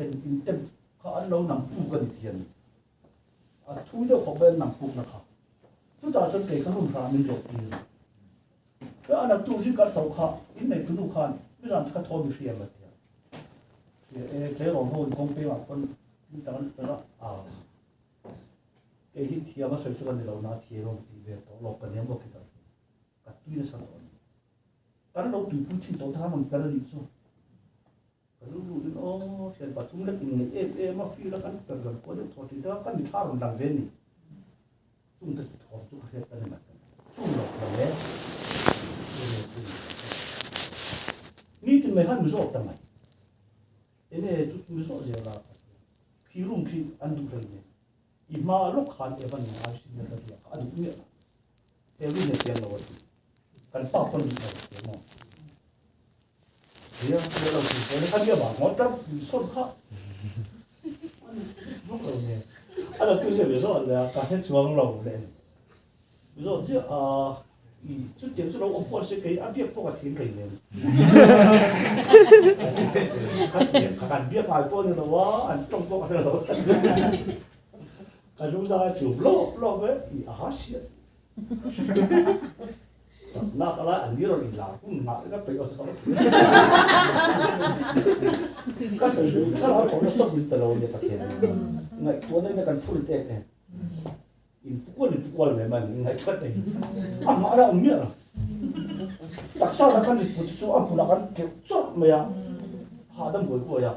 then in te kha an lo nam puk a ni ti a ni. A thui deuh khawp mai an nam pukna kha. Chutah chuan kei kha room hrangah min zawh tir. Chuan a natu zing kan tho kha in neitu nu khan nizan chu kha thaw mi hriam a ti a. Hria e, tleirawl ho in kawng pengah pawn in tang an per a, aa kei hi thiam a sawi chu ka ni lo na thiam a tih ve tawh lawk ka nia maw khi ka ka tui nasa tawh a ni. Kan lo tuipui thin tawh te khan rawn per a nih chu. Ka lu lutin aw thian pathum lek in ngaih em em a feel a kan per zan kual deuh thaw tih te kha ka mithla rawn lang ve a ni. Chung te chu thawm chu ka hriat ta ni mai. Chung lo lo e. Nitin mai khan mi zawk ta mai. Enge chu chu mi zawh zel a. Khi room khi an duh hlei nen. I hma lawk khan Evan nen ai hrim na ka riak a duh miah lo. He room hi a chiang lo a ti. Kan pa pawn duh lo a ti maw. Ria ria lo ti te kha ria ba ngawt ta sawn kha. Mok lo ne. A lo tu se mi zo le ka he chuang lo le. Mi zo chi a i chu tiang chu lo awm pawh se kei a biak pawh ka thiam hlei nen. Kha tiang kha kan biak ngai pawh ni lo a an tawng pawh ka hre lo. Ka lu za chum lawp lawp e i a ha hriat. Chaknak a lai an ni rawn inlar hun nghah ka peih aw zawk. Ka sawi duh thlarau tawhna chawp min pe lo ania Pathian. Ngaihtuahna in a kan phur rit em em. In pu kual in pu kual mai mai in ngaihtuah nei. A hmah la awm miah lo. Taksa la kan rit put chu a hmunah kan keuh chawrh mai a. Hahdam huai huai a.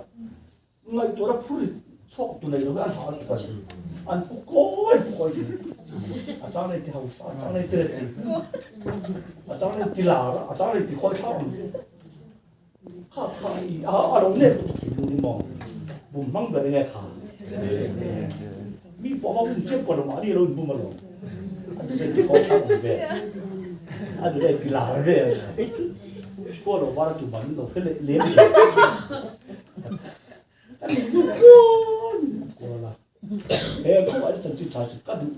Ngaihtuahna phur rit chhuak tu nei lo hi an hah lutuk a ni. An pu kawi pu kawi thin. A chang nei ti hausa, a chang nei ti rethei, a chang nei ti lar, a chang nei ti khawi thlak ang. Kha kha i a a lo nep lutuk thin lung hi maw. Bum hmang ber enge kha. Mi pawh va bum chiam pawh lo mahni lo inbum alawm. A duh leh ti khawi thlak ang vel. A duh leh ti lar vel. Khual lo var tu man lo hre leh lem. He kawngah hian chanchin tha chu ka duh.